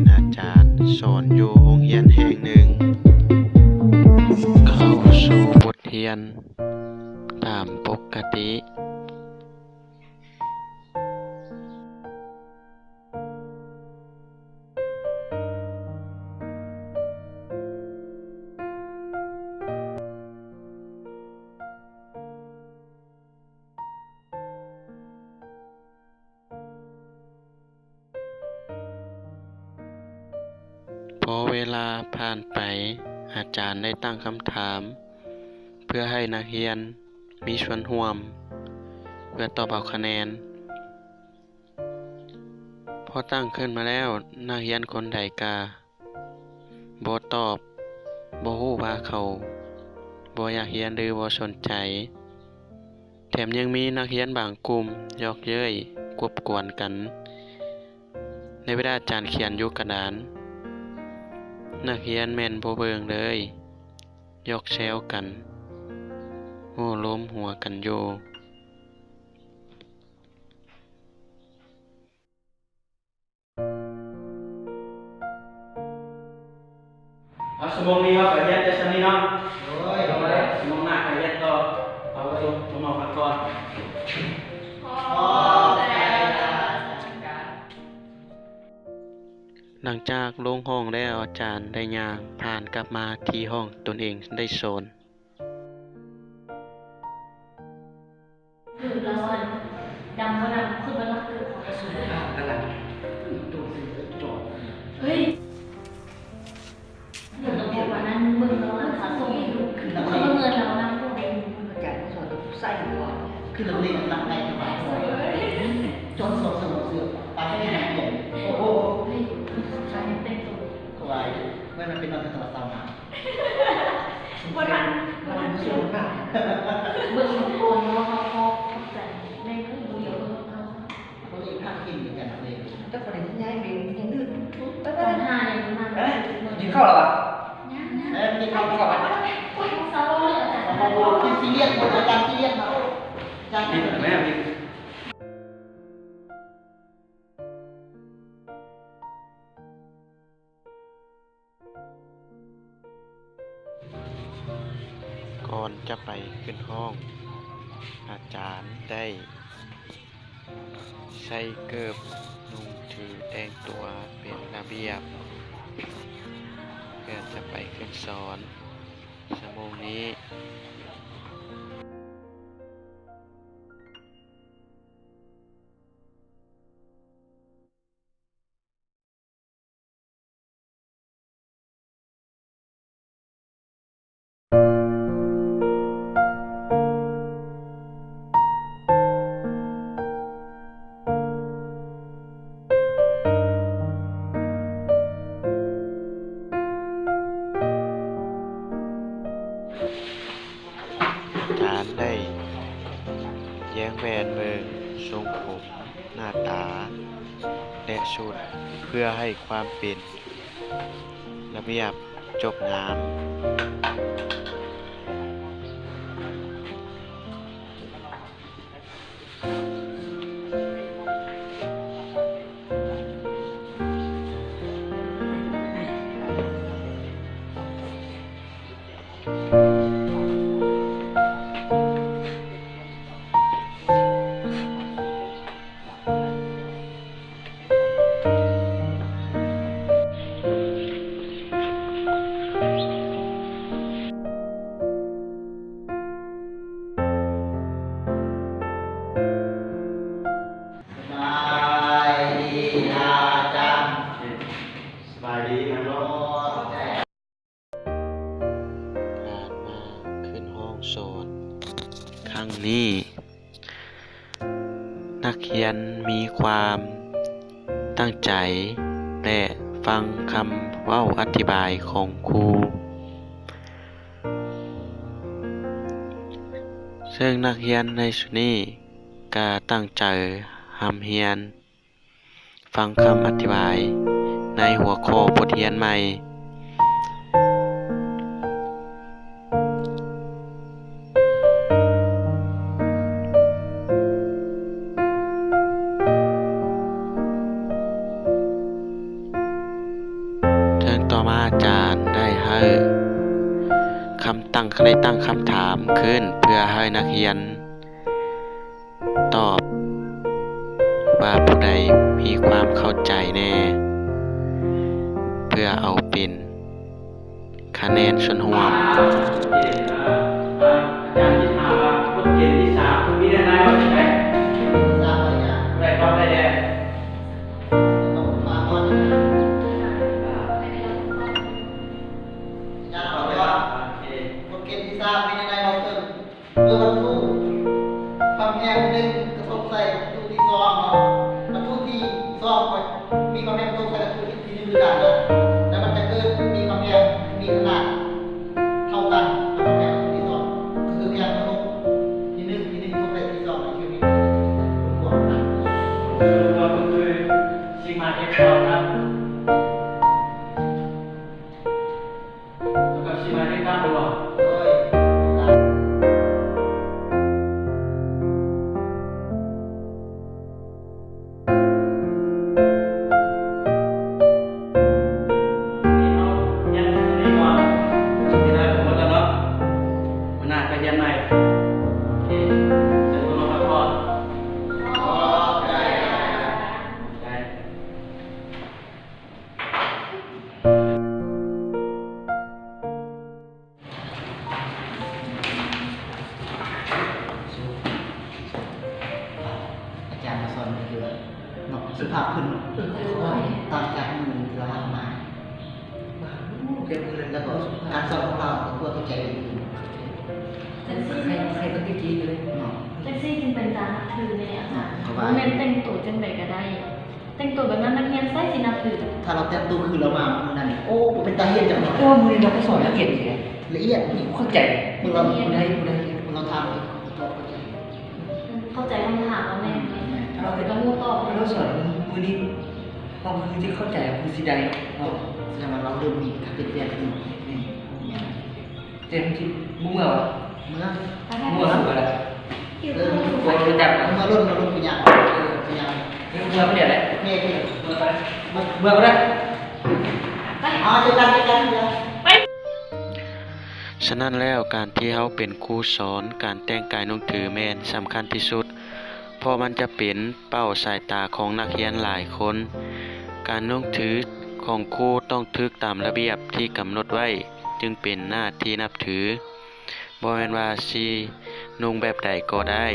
ນອາຈານສອນຢູ່ໂຮງຮຽນແຫ່ງໜຶ່ງ ເຂົ້າສູ່ບົດຮຽນຕາມປົກກະຕິ. ພໍເວລາຜ່ານໄປ, ອາຈານໄດ້ຕັ້ງຄຳຖາມ ເພື່ອໃຫ້ນັກຮຽນມີສ່ວນຮ່ວມ ເພື່ອຕອບເອົາຄະແນນ. ພໍຕັ້ງຂຶ້ນມາແລ້ວ, ນັກຮຽນຄົນໃດກະບໍ່ຕອບ, ບໍ່ຮູ້ວ່າເຂົາບໍ່ຢາກຮຽນ ຫຼື ບໍ່ສົນໃຈ. ແຖມຍັງມີນັກຮຽນບາງກຸ່ມຢອກເຍີ້ຍ, ກົບກວນກັນ. ໃນເວລາອາຈານຂຽນຢູ່ກະດານ, ນັກຮຽນແມ່ນບໍ່ເບິ່ງເລີຍ, ຢອກແຊວກັນ, ໂອ້ລົມຫົວກັນຢູ່. ເອົາ ຊົ່ວໂມງນີ້ເຮົາກະຮຽນແຕ່ສ່ຳນີ້ເນາະ. ໂດຍ ໂດຍ ຊົ່ວໂມງໜ້າກະຮຽນຕໍ່. ເອົາ ຊຸມນ້ອງພັກຜ່ອນ. ຂອບໃຈ. ຫຼັງຈາກລົງຫ້ອງແລ້ວ, ອາຈານໄດ້ຍ່າງຜ່ານກັບມາທີ່ຫ້ອງຕົນເອງໄດ້ສອນ. ຄືລາວອັນດຳບໍ່ດຳ ຄືມັນມັກເກີດຂອງກະສູນ. ອ່າ ນັ້ນລະ ໂຕຊິເລີຍຈອດ. ເຮີ້ຍ ເລື່ອງກະບອກວ່ານັ້ນ ເບິ່ງລາວອັນຂາສົ່ງອີກ ຄືເບິ່ງເງິນລາວນຳ. ອາຈານສອນໃສ່ຫົວ ຄືລາວເລັງຫຼັກໃນສະບາຍ. ຈອດສອງສະໝອງເສື່ອມ ປານແມ່ນາງ. ໂອ້ໂຫ ເຮີ້ຍ ໃສ່ແຕ່ງໂຕ ວາຍ ແມ່ນມັນເປັນນອນແຕ່ຕອນເຊົ້າມາ. ບໍ່ທັນ ບໍ່ທັນ ເບິ່ງກ່ອນເນາະ. ເຮົາຂອບໃຈແມ່ເດີ ບໍ່ຢາກເບິ່ງເຮົາ. ເຂົາເລີຍພາກິນກັນເລີຍ. ແຕ່ບໍ່ໄດ້ຍ້າຍໄປໂຮງຮຽນອື່ນ. ຕອນຫ້າຍັງມາ. ກິນເຂົ້າແລ້ວຫວາ? ຍັງ ຍັງ. ເອີ ກິນເຂົ້າກ່ອນ. ໂອ້ຍ ເຊົາເລີຍອາຈານ. ກິນຊີເລຍດ ອາຈານຊີເລຍດມາ. ກິນແມ່ ກິນ. ກ່ອນຈະໄປຂຶ້ນຫ້ອງ, ອາຈານໄດ້ໃສ່ເກີບ, ນຸ່ງຖື, ແຕ່ງຕົວເປັນລະບຽບ ເພື່ອຈະໄປຂຶ້ນສອນຊົ່ວໂມງນີ້. ການໄດ້ແຍງແຫວນເບິ່ງຊົງຜົມ ໜ້າຕາ ແລະ ຊຸດ ເພື່ອໃຫ້ຄວາມເປັນລະບຽບຈົບງາມ. ສະບາຍດີອາຈານ. ສະບາຍດີນາງນ້ອງ. ຜ່ານມາຂຶ້ນຫ້ອງສອນຄັ້ງນີ້, ນັກຮຽນມີຄວາມຕັ້ງໃຈ ແລະ ຟັງຄຳເວົ້າອະທິບາຍຂອງຄູ, ເຊິ່ງນັກຮຽນໃນຊຸດນີ້ກະຕັ້ງໃຈຮ່ຳຮຽນ ຟັງຄຳອະທິບາຍໃນຫົວຂໍ້ບົດຮຽນໃໝ່. ສະ ກໍໄດ້ຕັ້ງຄຳຖາມຂຶ້ນເພື່ອໃຫ້ນັກຮຽນຕອບວ່າຜູ້ໃດມີຄວາມເຂົ້າໃຈແດ່ ເພື່ອເອົາເປັນ ຄະແນນສ່ວນຮວມ. ອາຈານຊິຖາມວ່າ ກົດເກນທີສາມ ມີແນວໃດວ່າຈັ່ງໃດ? ຜູ້ໃດຕອບໄດ້ແດ່? ອາຈານຕອບໄດ້ວ່າ ກົດເກນທີສາມ ມີແນວໃດເວົ້າເຖິງ ເມື່ອວັດຖຸຄວາມແຮງໜຶ່ງກະທົບໃສ່ວັດຖຸທີສອງເນາະ ວັດຖຸທີສອງກໍມີຄວາມແຮງກະທົບໃສ່ວັດຖຸທີໜຶ່ງຄືກັນນະ ແລ້ວມັນຈະເກີດມີຄວາມແຮງ ມີຂະໜາດເທົ່າກັນກັບຄວາມແຮງວັດຖຸທີສອງ ກໍຄືແຮງກະທົບທີໜຶ່ງ ທີໜຶ່ງກະທົບໃສ່ທີສອງ ມັນຄືມີຄວາມແຮງ ສະຫຼຸບວ່າກໍຄືຊິມາເຮັດຕໍ່ນຳ ແລ້ວກໍຊິມາເຮັດຕາມດວງ. ມື້ນີ້ເຮົາຮຽນເທົ່ານີ້ກ່ອນ ເວລາກໍໝົດແລ້ວເນາະ ມື້ໜ້າໄປຮຽນໃໝ່. ໂອເຄ ເຊີນພວກນ້ອງພັກຜ່ອນ. ຂອບໃຈ. ອາຈານມາສອນເທື່ອເນາະ ສຸພາບຂຶ້ນເນາະ ເອີ ຕາມຈາກມື້ທີ່ວ່າເຮົາມາ ແລ້ວກໍການສອນຂອງລາວກໍເຂົ້າໃຈດີຂຶ້ນ ຈັ່ງຊີ້ ໃຄ ໃຄປະຕິກິເລີຍເນາະ ຈັ່ງຊີ້ຈຶ່ງເປັນຕານັບຖືແດ່ອາຈານ ເພາະວ່າ ບໍ່ແມ່ນແຕ່ງໂຕຈັ່ງໃດກໍໄດ້. ແຕ່ງໂຕແບບນັ້ນ ນັກຮຽນໃສຊິນັບຖື? ຖ້າລາວແຕ່ງໂຕຄືລາວມາມື້ນັ້ນນີ້ ໂອ້ ບໍ່ເປັນຕາຮຽນຈັກໜ່ອຍ. ແຕ່ວ່າມື້ນີ້ລາວກໍສອນລະອຽດແທ້ ລະອຽດນີ້ ເຂົ້າໃຈ. ເບິ່ງລາວ ຜູ້ໃດ ຜູ້ໃດ ເບິ່ງລາວຖາມ ເຂົ້າໃຈ ເຂົ້າໃຈຄຳຖາມລາວແມ່ນ ແມ່ນ ລາວກໍຮູ້ຕອບ. ລາວສອນມື້ນີ້ ບາງມື້ທີ່ເຂົ້າໃຈ ບາງມື້ຊິໄດ້ເນາະ. ແສດງວ່າລາວເລີ່ມມີການປ່ຽນແປງຂຶ້ນ. ແມ່ນ. ແຕ່ມັນຊິບໍ່ເມືອຫວາ? ເມືອ ເມືອຫວາລະ? ເອີ ບໍ່ຮູ້ຈັກ ເມືອລົດ ເມືອລົດ ໄປຍ່າງ ໄປຍ່າງ ເມືອໄປແລ້ວແຫຼະ. ໂອເຄ ໂອເຄ ເມືອໄປ ເມືອ ເມືອໄປ. ເອົາ ເຈີກັນ ເຈີກັນ ເຈີກັນ. ສະນັ້ນແລ້ວ ການທີ່ເຮົາເປັນຄູສອນ ການແຕ່ງກາຍນຸ່ງຖືແມ່ນສຳຄັນທີ່ສຸດ ເພາະມັນຈະເປັນເປົ້າສາຍຕາຂອງນັກຮຽນຫຼາຍຄົນ. ການນຸ່ງຖືຂອງຄູຕ້ອງຖືກຕາມລະບຽບທີ່ກຳນົດໄວ້ ຈຶ່ງເປັນໜ້າທີ່ນັບຖື. ບໍ່ແມ່ນວ່າຊິນຸ່ງແບບໃດກໍໄດ້.